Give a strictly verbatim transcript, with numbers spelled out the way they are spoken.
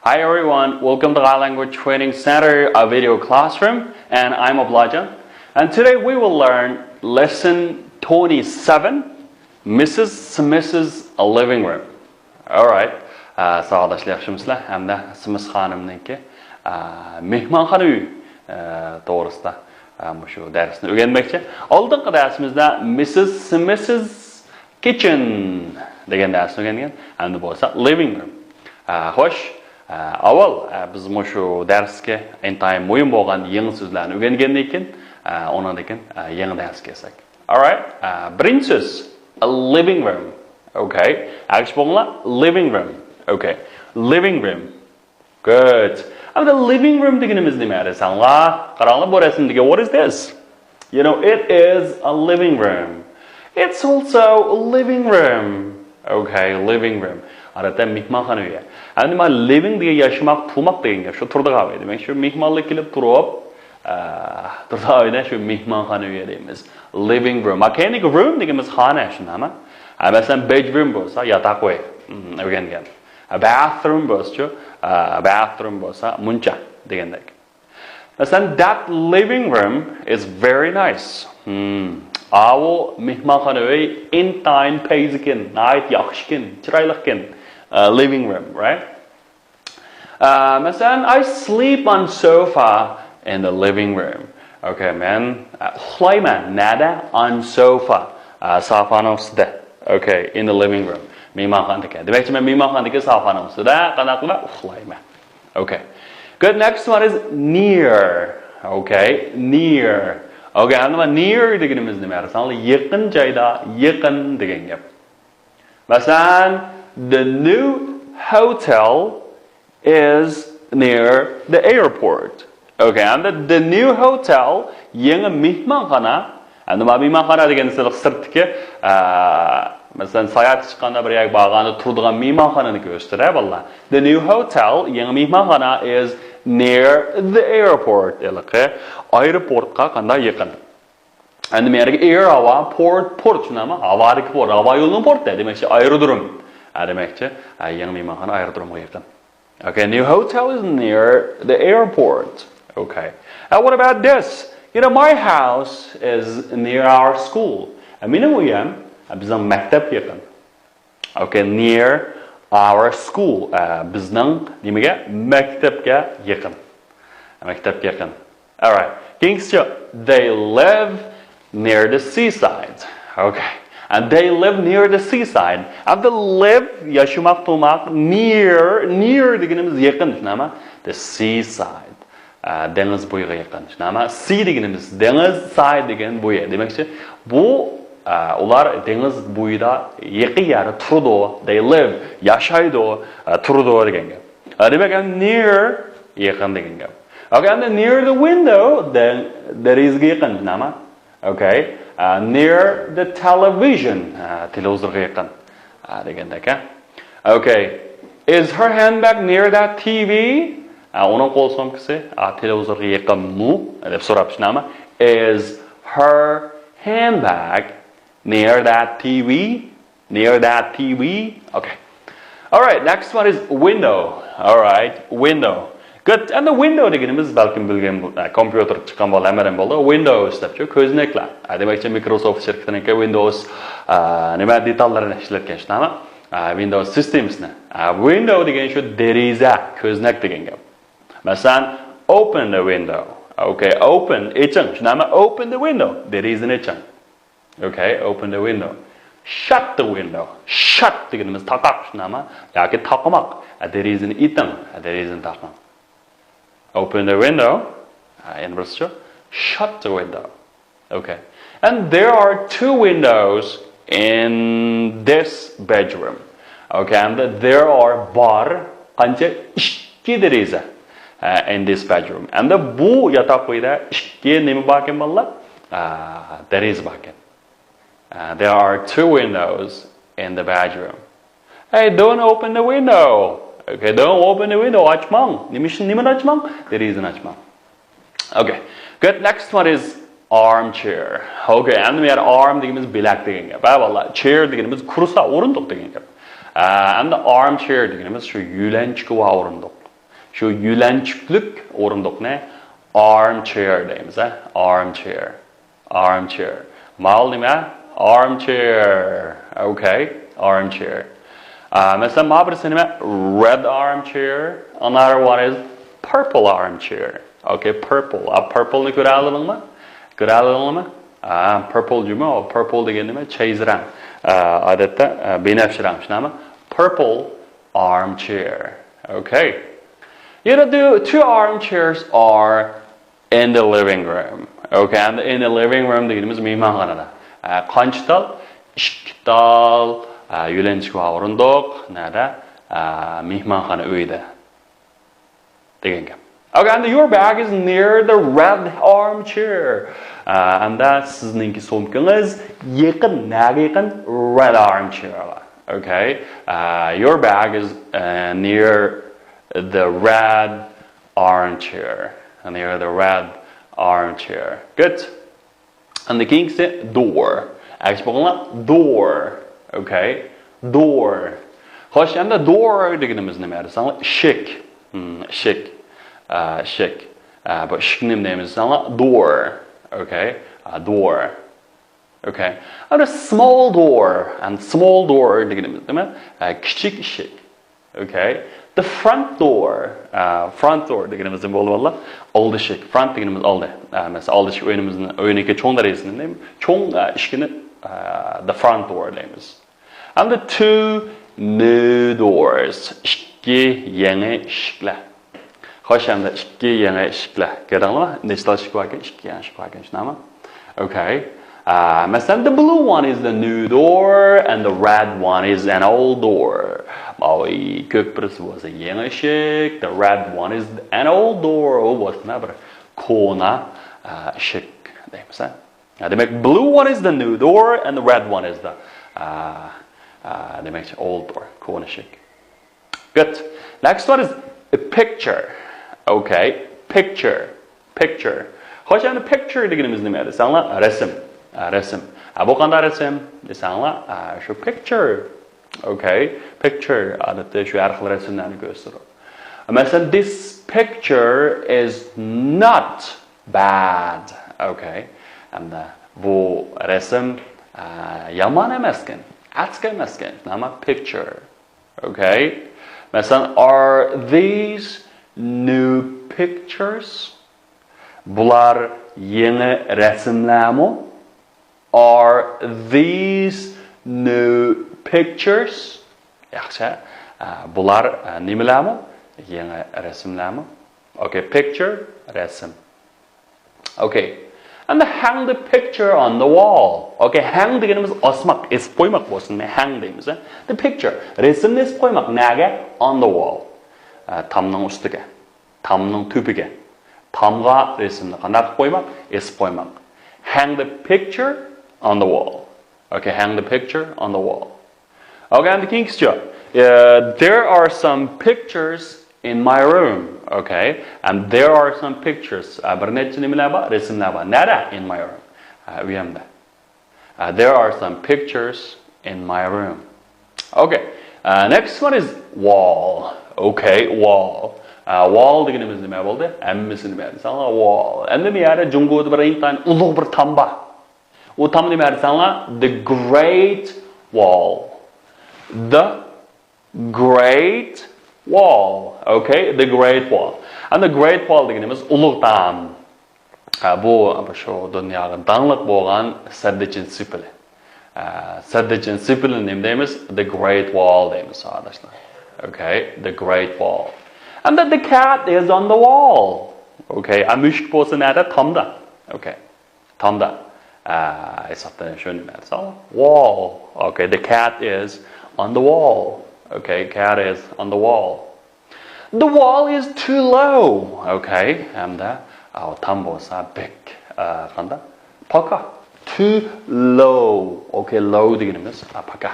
Hi everyone, welcome to Thai Language Training Center, a video classroom, and I'm Oblajan. And today we will learn lesson twenty-seven, Missus Smith's living room. Alright. Ә, сабақдашылар, яхшымысызлар? Һәм дә Смис ханымның ки, ә, мехманхана үйі, ә, тоғрысында, ә, мушу дәрісні үйренмекчі. Алдыңғы дәрісімізде Missus Smith's kitchen деген дәрісні үйренген. Әмді болса living room. Ә, хош, ә, авал, ә, біз мушу дәріске интайым муйым болған еңі сөзлерін үйренген екен, ә, онан екен, ә, еңі дәріске кірсек. Alright, ә, бірінші сөз, a living room. Okay. Әгіш болыңла, living room. Okay. Living room. Good. Әмді living room дегеніміз неме десеңла? Қараңла, бұл рәсімдегі, what is this? You know, it is a living room. It's also a living room. Okay, living room. Арата мехманхана үйі. Әмді ма living деген яшамақ, турмақ деген гәп. Шу турдыға бай. Демек, шу мехманлы келіп турып, ә, турдыға бай да шу мехманхана үйі дейміз. Living room. А, кәнегі room дегеніміз хана, шынама? Ә, мәселен, bedroom болса, ятақ үй. М, үйренген. Ә, bathroom болса, шу, ә, bathroom болса, мунча дегендек. Мәселен, that living room is very nice. Hmm. Ау мехманхана үй интайым пейзі екен, найт яхшы екен, чырайлы екен. Uh, living room, right? Uh, мәселен, I sleep on sofa in the living room. Okay, мен, ә, ұйқылаймын. Нәде? On sofa. Ә, софаның үстінде. Okay, in the living room. Мейманханадагы. Демекші, мен мейманханадагы софаның үстінде қанатымда ұйқылаймын. Okay. Good, next one is near. Okay, near. Okay, әмді near дегеніміз неме? Яқын жайда, яқын деген гәп. Мәселен, the new hotel is near the airport. Okay, and the, the new hotel, еңі мейманхана. Әмді ма мейманхана деген сылық сырттікі, ә, мәселен, саяхат шыққанда, бір ек барғанда турдыған мейманхананы көрсетеді, балла. The new hotel, еңі мейманхана is near the airport. Елікі аэропортқа қанда яқын. Әмді мәңгілік air, ауа, port, порт, шынама? Ауадагы порт, ауа жолының порты, демекші, аэродром. Ә, демекші, ә, еңі мейманхана аэродромға яқын. Okay, new hotel is near the airport. Okay. And what about this? You know, my house is near our school. Ә, менің үйім, ә, біздің мәктеп яқын. Okay, near our school. Ә, біздің немеге? Мәктепке яқын. Мәктепке яқын. Alright. Кеңісі, they live near the seaside. Okay. And they live near the seaside. And they live, яшамақ, турмақ, near, near дегеніміз яқын, шынама? The seaside. Ә, деңіз бойға яқын, шынама? Sea дегеніміз деңіз, side деген бойы. Демекші, бұл, ә, олар деңіз бойда яқын жері турды. They live, яшайды, ә, турды деген гәп. Ә, демек, near, яқын деген гәп. Okay, and then near the window, then терезеге яқын, шынама? Okay, uh, near the television, uh, телевизорға яқын, uh, дегенде, okay? Okay, is her handbag near that T V? Uh, оның қол сумкасы, uh, телевизорға яқынмы? Деп сорап, шынама? Is her handbag near that T V? Near that T V? Okay. Alright, next one is window. Alright, window. Good. And the window дегеніміз, бәлкім білген, ә, компьютер шыққан бол, әмірен болды. Windows деп ше, көзінеклер. Ә, демекші, Microsoft шіркетінекі Windows, ә, неме, деталларын ішлеткен, шынама? Ә, Windows системасыны. Ә, window деген ше терезе, көзінек деген гәп. Мәселен, open the window. Okay, open, ічің. Шынама? Open the window. Терезені ічің. Okay, open the window. Shut the window. Shut дегеніміз тақақ, шынама? Яки тақымақ. Ә, терезені итің. Ә, терезені тақың. Open the window. Ә, енді бірісі ше. Shut the window. Okay. And there are two windows in this bedroom. Okay, and there are, бар, қанша? Ікі терезе. Uh, in this bedroom. And the, бұл ятақ үйде ікі неме бар екен, балалар? Uh, терезе бар екен. Uh, there are two windows in the bedroom. Hey, don't open the window. Okay, don't open the window. Ашпаң. Неме үшін, немені ашпаң? Терезені ашпаң. Okay, good. Next one is armchair. Okay, әмді мына arm дегеніміз білек деген гәп. Ә, балалар, chair дегеніміз кресло, орындық деген гәп. Ә, әмді armchair дегеніміз шу юленчікі бар орындық. شۇ يۆلەنچۈكلۈك ئورۇندۇقنى armchair دەيمىز، ھە؟ Armchair. Armchair. ماۋۇ نېمە؟ Armchair. Okay. Armchair. ئا، مەسىلەن، ماۋۇ بىرسى نېمە؟ Red armchair. Another one is purple armchair. Okay, purple. ئا، purple نى كۆرەلىدىڭمۇ؟ كۆرەلىدىڭلارمۇ؟ ئا، purple جۇمۇ. Purple دېگەن نېمە؟ چەيزە رەڭ. ئا، ئادەتتە، ئا، بىنەپشە رەڭ، شۇنداقمۇ؟ Purple armchair. Okay. You know, the two armchairs are in the living room. Okay, and in the living room دېگىنىمىز مېھمانخانىدا. ئە، قانچە تال؟ ئىككى تال، ئە، يۆلەنچۈك بار ئورۇندۇق. نەدە؟ ئە، مېھمانخانا ئۆيىدە. دېگەن گەپ. Okay, and your bag is near the red armchair. ئە، ئەمدى سىزنىڭكى سومكىڭىز يېقىن، نەگە يېقىن؟ Red armchair. Okay. ئە، your bag is, ئە، near the red armchair. Near the red armchair. Good. ئاندىن كېيىنكىسى door. ئەگىشىپ بېقىڭلار. Door. Okay. Door. خوش، ئەمدى door دېگىنىمىز نېمە دېسەڭلار؟ ئىشىك. Hmm، ئىشىك. ئە، ئىشىك. ئە، بۇ ئىشىكنى نېمە دەيمىز دېسەڭلار؟ Door. Okay. ئە، door. Okay. ئەمدى small door. And small door دېگىنىمىز نېمە؟ ئە، كىچىك ئىشىك. Okay. The front door. ئە، front door دېگىنىمىز نېمە بولىدۇ بالىلار؟ ئالدى ئىشىك. Front دېگىنىمىز ئالدى. ئە، مەسىلەن، ئالدى ئىشىك ئۆيىمىزنىڭ، ئۆينىڭكى چوڭ دەرىجىسىنى، چوڭ، ئە، ئىشىكىنى، ئە، the front door دەيمىز. ئەمدى two new doors. ئىككى يېڭى ئىشىكلەر. خوش، ئەمدى ئىككى يېڭى ئىشىكلەر. كۆردۈڭلارمۇ؟ نەچچە تال ئىشىك باركەن؟ ئىككى يېڭى ئىشىك باركەن، شۇنداقمۇ؟ Okay. ئە، مەسىلەن, the blue one is the new door and the red one is an old door. ماۋۇ كۆك بىرسى بولسا يېڭى ئىشىك, the red one is an old door. ئۇ بولسا بىر كونا، ئە، ئىشىك دەيمىز، ھە؟ دېمەك, blue one is the new door and the red one is the, ئە، ئە، دېمەكچى, old door, كونا ئىشىك. Good. Next one is a picture. Okay. Picture. Picture. خوش, ئەمدى picture دېگىنىمىز نېمە دېسەڭلار؟ رەسىم. ئە، رەسىم. ئە، بۇ قانداق رەسىم دېسەڭلار؟ ئە، شۇ picture. Okay. Picture. ئادەتتە شۇ ھەر خىل رەسىملەرنى كۆرسىتىدۇ. مەسىلەن, this picture is not bad. Okay. ئەمدى بۇ رەسىم، ئە، يامان ئەمەسكەن. ئەتىكى ئەمەسكەن. نېمە؟ Picture. Okay. مەسىلەن, are these new pictures? بۇلار يېڭى رەسىملەرمۇ؟ Are these new pictures? ياخشى. ئە، بۇلار، ئە، نېمىلەرمۇ؟ يېڭى رەسىملەرمۇ؟ Okay, picture, رەسىم. Okay. And hang the picture on the wall. Okay, hang دېگىنىمىز ئاسماق, ئېسىپ قويماق بولسۇن. Hang دەيمىز, ھە? The picture. رەسىمنى ئېسىپ قويماق. نەگە؟ On the wall. ئە، تامنىڭ ئۈستىگە. تامنىڭ تۈپىگە. تامغا رەسىمنى قانداق قىلىپ قويماق؟ ئېسىپ قويماق. Hang the picture on the wall. Okay, hang the picture on the wall. Okay, and the كېيىنكىسىچۇ? Uh, there are some pictures in my room. Okay, and there are some pictures. ئە، بىر نەچچە نېمىلەر بار؟ رەسىملەر بار. نەدە؟ In my room. ئە، ئۆيۈمدە. ئە، there are some pictures in my room. Okay. ئە، next one is wall. Okay, wall. ئە، wall دېگىنىمىز نېمە بولدى؟ ھەممىسى نېمە دېسەڭلار؟ Wall. ئەمدى بۇ يەردە جۇڭگودا بىر ئىنتايىن ئۇلۇغ بىر تام بار. ئۇ تام نېمە دېسەڭلار؟ The Great Wall. The Great Wall. Okay, the Great Wall. And the Great Wall دېگىنىمىز ئۇلۇغ تام. ھە، بۇ، بۇ شۇ دۇنياغا داڭلىق بولغان سەددىچىن سېپىلى. ھە، سەددىچىن سېپىلىنى نېمە دەيمىز؟ The Great Wall دەيمىز، ساۋاقداشلار. Okay, the Great Wall. And the, the cat is on the wall. Okay, ئە، مۈشۈك بولسا نەدە؟ تامدا. Okay. تامدا. ئە، ھېسابتا شۇ نېمە دېسە، wall. Okay, the cat is on the wall. Okay, cat is on the wall. The wall is too low. Okay, ھەمدە، ئە، تام بولسا بەك، ئە، قانداق؟ پاكا. Too low. Okay, low دېگىنىمىز، ئە، پاكا.